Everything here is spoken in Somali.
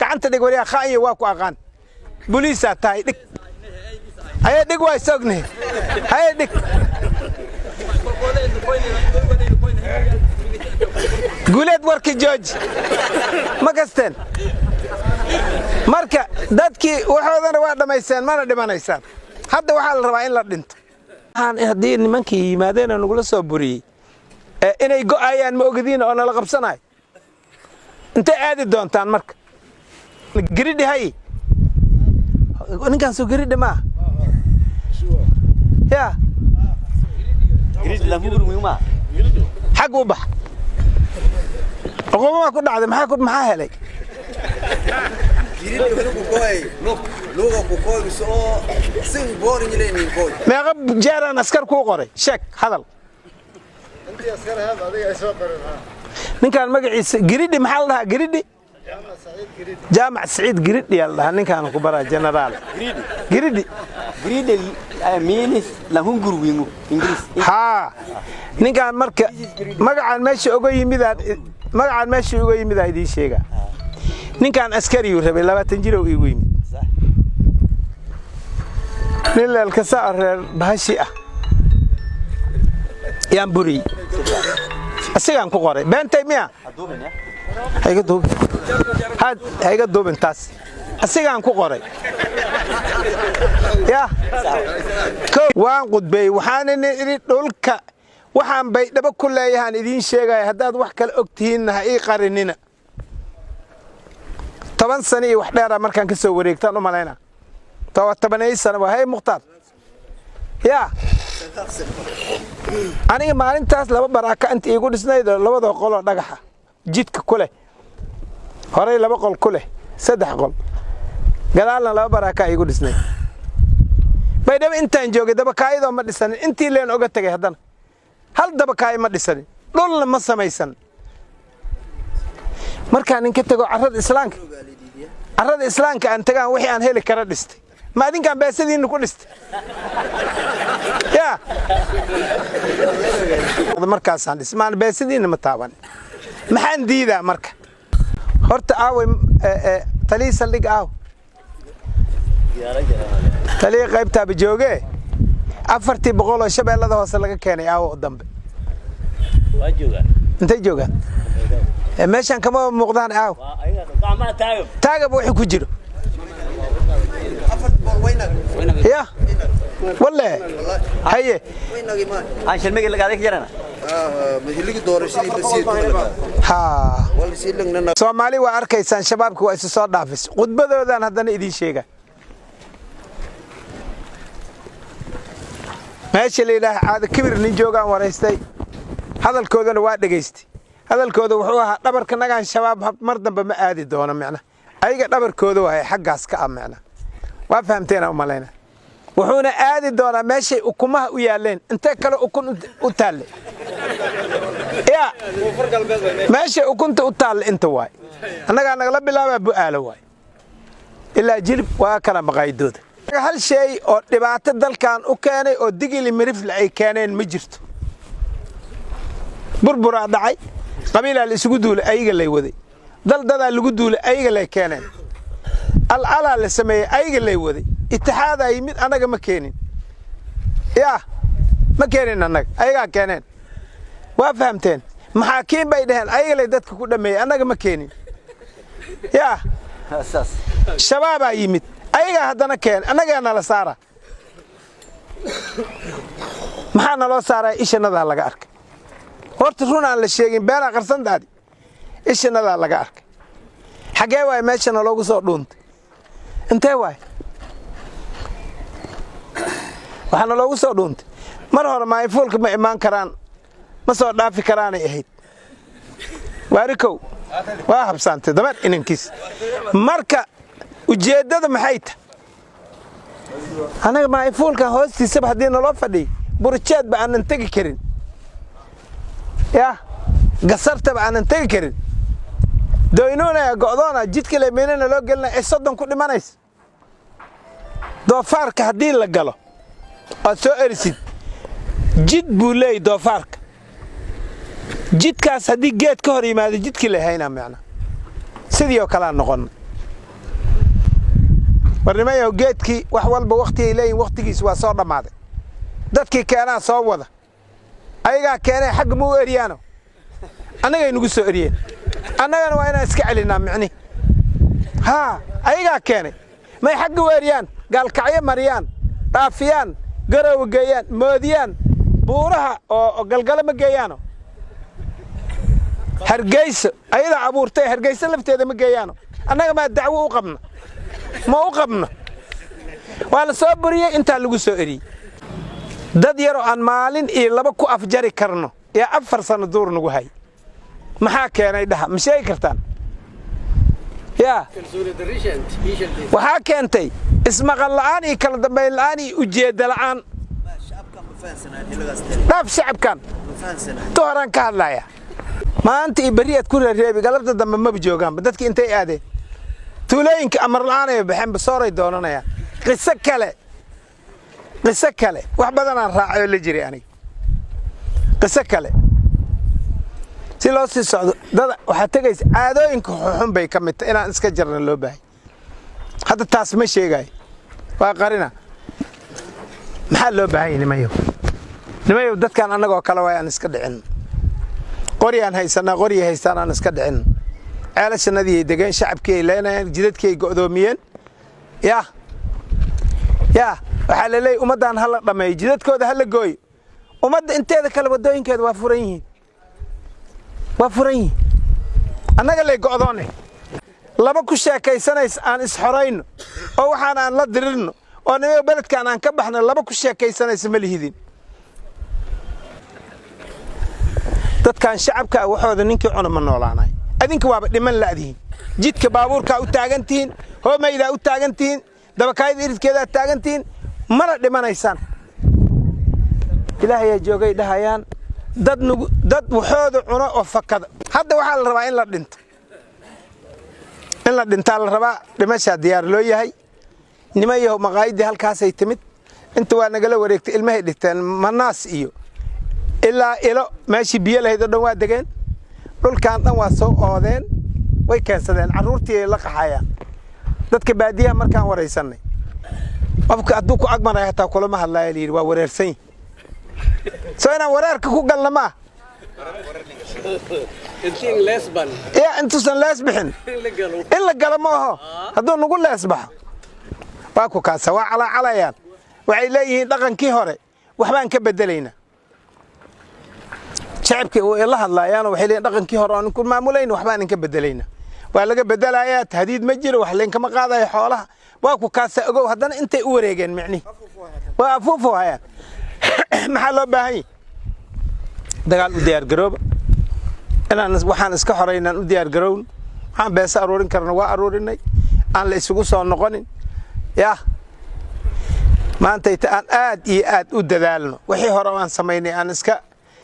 Gacanta dhig, waryaa khaa'iyo, waa ku aqaan, boliisaa tahay. Dhig, haye, dhig, waa isognahay. Haye, dhig. Guuleed, warka jooji. Ma kasteen? Marka dadkii waxoodana waa dhammaysteen, mana dhimanaysaan. Hadda waxaa la rabaa in la dhinto. Haddii nimankii yimaadeen oo nagula soo buriyey inay go'ayaan, ma ogadiin oo nala qabsanayo? Intay aadi doontaan marka? Giridhi hay, ninkaan soo giridhi maaha ya. Xag u bax, cuquba ku dhacday. Maxaa helay? Meeqa jeeraan askar kuu qoray? Sheeg, hadal. Ninkaan magaciisa Giridhi maxaa la dhahaa? Giridhi, Jaamac Saciid Giridhi yaa la dhahaa. Ninkaan ku baraa, generaal Giridhi. Haa, ninkaan marka magacaan meesha uga yimidaan, magacaan meesha uga yimidaa idiin sheegaa. Ninkaan askariyuu rabay, 20 jirow iigu yimid. Nin leelkasa reer bahashi ah yaan buriyey, asigaan ku qoray. Beentay miya? Hayga duubin, hayga duubin taas. Asigaan ku qoray ya. Waan qudbeeyey, waxaana idhi dhulka waxaan Baydhabo ku leeyahaan idiin sheegaya, haddaad wax kale og tihiinna ha ii qarinina. 10 sano iyo wax dheera markaan ka soo wareegtaan u malayna, 10 sano waa. Hey Mukhtaar, yaa aniga maalintaas laba baraaka inta iigu dhisnayd oo labada qoloo dhagaxa jidka ku leh, horay laba qol ku leh, saddex qol, gadaalna laba baraakaa iigu dhisnayd. Baydhabo intaan joogay dabakaayadoo ma dhisanin. Intii leen oga tegay haddana hal dabakaayo ma dhisanin, dhulna ma samaysan. Markaan ninka tego carrada islaamka, carrada islaamka aan tagaan, wixii aan heli kara dhistay. Ma adinkaan beesadiinna ku dhistay ya? Markaasaan dhis maan, beesadiinna ma taaban. Maxaan diidaa marka? Horta aaway talii saldhig? Aaw talii qaybtaaba joogee? 400-tii oo Shabeellada Hoose laga keenay aawo dambe? Intay joogaan? Meeshaan kama muuqdaan. Aaw taagab wixii ku jiro ya walle. Haye. Soomaali waa arkaysaan, shabaabka waa isu soo dhaafis. Khudbadoodaan haddana idiin sheega. Meesha la yidhaaha Caado Kibir nin joogaan waraystay, hadalkoodana waa dhegaystay. Hadalkooda wuxuu ahaa dhabarka nagaan shabaab mar dambe ma aadi doono. Micna ayaga dhabarkooda wahay xaggaas ka ah. Micna waa fahamteena u malayna. Wuxuuna aadi doonaa meeshay ukumaha u yaalleen. Intee kale ukun u taalle ya? Meeshay ukunta u taalle inta waay. Annagaa nagala bilaabaa Bu'aalo waay ilaa Jilib, waa kala maqaayadooda. Hal shay oo dhibaato dalkan u keenay oo Digili Mirifle ay keeneen ma jirto. Burburaa dhacay, qabiilaa la isugu duulay, ayaga lay waday. Daldadaa lagu duulay, ayaga lay keeneen. Al'alaa la sameeyey, ayaga lay waday. Itixaadaa yimid, annaga ma keenin yaa, ma keenin annaga, ayagaa keeneen. Waa fahamteen? Maxaakiin bay dhaheen, ayaga lay dadka ku dhammeeyey, annaga ma keenin yaa. Shabaabaa yimid, ayagaa haddana keen, annagaa nala saara. Maxaa naloo saaraya? Ishanadaa laga arkay. Horta run aan la sheegin beenaa qarsantaadi. Ishanadaa laga arkay. Xaggee waay meesha naloogu soo dhuuntay? Intee waay waxaa naloogu soo dhuuntay? Mar hore maayifuulka ma imaan karaan, ma soo dhaafi karaanay ahayd. Waarikow waa habsaantay dabar inankiis. Marka ujeeddada maxay tahay? Annaga maayifuulkan hoostiisaba haddii naloo fadhiy, burjeedba aanan tegi karin yah, gasartaba aanan tegi karin, doynuunaya go'doona jidka lemeynana loo gelinaya ee 30 ku dhimanaysa. Doofaarka haddii la galo oad soo erisid, jid buu leeyay doofaarka. Jidkaas haddii geed ka hor yimaado, jidkii la haynaa. Micna sidii oo kalea noqonna. War nimayahow, geedkii wax walba wakhtigay leeyihin, wakhtigiis waa soo dhammaaday. Dadkii keenaa soo wada, ayagaa keenay. Xagga ma u eryaano, annagay nagu soo eryeen, annagana waa inaan iska celinaa micnihi. Haa, ayagaa keenay, may xagga u eryaan, Gaalkacyo mariyaan, dhaafiyaan, Garoowe geeyaan, moodiyaan buuraha oo Galgalo ma geeyaano, Hargeyso ayadaa abuurtay, Hargeyso lafteeda ma geeyaano. Annaga maa dacwo u qabno? Ma u qabno. Waa la soo buriyey, intaa lagu soo eriyey. Dad yaroo aan maalin iyo laba ku afjari karno ee 4 sano duur nagu hay, maxaa keenay? Dhaha, ma sheegi kartaan? Yaa waxaa keentay? Ismaqal la'aan iyo kala dambayn la'aan iyo ujeedda la'aan. Dhaaf shacabkan, tu horaan ka hadlaya. Maanta iyo berri aad ku reereebi, galabta dambe maba joogaanba dadki. Intay aadeen tuulooyinka, amar la'aan ay baxeen, basooray doonanayaan. Qiso kale, qiso kale, wax badanaan raacay oo la jiray aniga. Qiso kale si loo sii socdo, dada waxaa tegaysa caadooyinka xuxun bay ka mid tahay inaan iska jarna loo baahay. Hadda taas ma sheegayo, waa qarina. Maxaa loo baahan yahay, nimayow? Nimayow, dadkan annagoo kale waay, aan iska dhicin. Qoryaan haysanaa, qoryay haystaan, aan iska dhicin. Ceelashanadii ay degeen, shacabkii ay leenayaan, jidadkii ay go'doomiyeen. Yaa yaa waxaa la leeyahy ummaddan ha la dhammeeyo, jidadkooda ha la gooyo. Ummadda inteeda kale waddooyinkeeda waa furan yihiin, waa furan yihiin. Annaga lay go'doonne. Laba ku sheekaysanaysa aan isxorayno oo waxaan aan la dirirno oo nimayo beledkaan aan ka baxno, laba ku sheekaysanaysa ma lihidin. Dadkan shacabka ah waxooda ninkii cuna ma noolaanay. Adinka waaba dhiman la'dihiin. Jidka baabuurkaa u taagan tihiin, hoomaydaa u taagan tihiin, dabakaayada iridkeedaa taagan tihiin, mana dhimanaysaan. Ilaahayaa joogay dhahayaan. Dad nugu dad waxooda cuno oo fakada. Hadda waxaa la rabaa in la dhinto, in la dhintaa la rabaa. Dhimashaa diyaar loo yahay, nimayahow. Maqaayiddii halkaasay timid, inta waa nagala wareegtay. Ilmahay dhigteen Manaas iyo ilaa Ilo, meeshii biyo lahayd oo dhan waa degeen. Dhulkan dhan waa soo oodeen, way keensadeen, carruurtii ay la qaxayaan. Dadka baadiyaha markaan waraysannay, qofka hadduu ku agmaraya hataa kulama hadlaya, layidhi waa wareersan yihi. Soo inaan wareerka ku galna maa ya intuusan lees bixin in la galo ma aho. Hadduu nagu lees baxo, waa ku kaasa, waa calaacalayaan. Waxay leeyihiin dhaqankii hore waxbaan ka bedelaynaa. Shacabkii way la hadlaayaanoo waxay leeyihin dhaqankii hore oon ku maamulayna waxbaan inka bedelaynaa. Waa laga bedelayaa, tahdiid ma jiro, wax laynkama qaadayo xoolaha. Waa ku kaasa, ogow. Haddana intay u wareegeen micnihi waa afuufo hayaan. Maxaa loo baahan yahy? Dagaal u diyaargarooba. Inaan waxaan iska xoraynaan u diyaargarown. Waxaan beesa aruurin karna waa aruurinay. Aan la isugu soo noqonin. Yah, maantayta aan aad iyo aad u dadaalno. Wixii hore aan samaynay aan iska